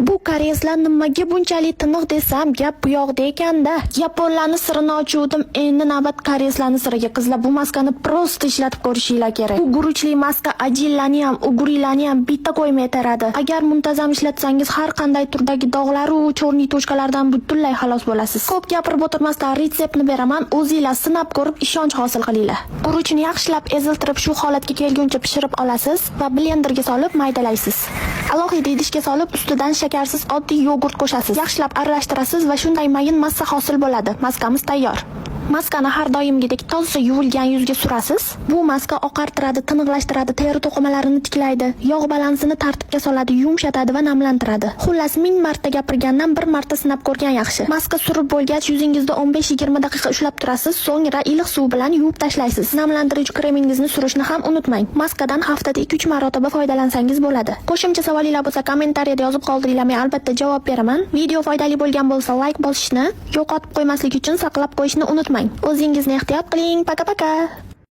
Bu koreyslar nimaga bunchalik tiniq desam, gap bu yoqda ekanda. Yaponlarni sirini ochuvdim, endi navbat koreyslarni siriga. Qizlar, bu maskani просто ishlatib ko'rishinglar kerak. Bu guruchli maska ajinlarni ham, угри larni ham bitta qo'ymay teradi. Agar muntazam ishlatsangiz, har qanday turdagi dog'lar-u черный точка lardan butunlay xalos bo'lasiz. Ko'p gapirib o'tirmasdan retseptni beraman, o'zinglar sinab ko'rib ishonch hosil qilinglar. Guruchni yaxshilab eziltirib, shu holatga kelguncha pishirib olasiz va blenderga solib maydalaysiz. Alohida idishga solib, ustidan shakarsiz oddiy yogurt qo'shasiz. Yaxshilab aralashtirasiz va shunday mayin massa hosil bo'ladi. Maskamiz tayyor. Maskani har doimgidek toza yuvilgan yuzga surasiz. Bu maska oqartiradi, tiniqlashtiradi, teri to'qimalarini tiklaydi, yog' balansini tartibga soladi, yumshatadi va namlantiradi. Xullas, ming marta gapirgandan bir marta sinab ko'rgan yaxshi. Maska surib bo'lgach, yuzingizda 15-20 daqiqa ushlab turasiz, so'ngra iliq suv bilan yuvib tashlaysiz. Namlantiruvchi kremingizni surishni ham unutmang. Maskadan haftada 2-3 marotaba foydalansangiz bo'ladi. Qo'shimcha savolinglar bo'lsa, kommentariyada yozib qoldiringlar, men albatta javob beraman. Video foydali bo'lgan bo'lsa, like bosishni, yo'qotib qo'ymaslik uchun saqlab qo'yishni unutmang. O'zingizni ehtiyot qiling. Пока-пока.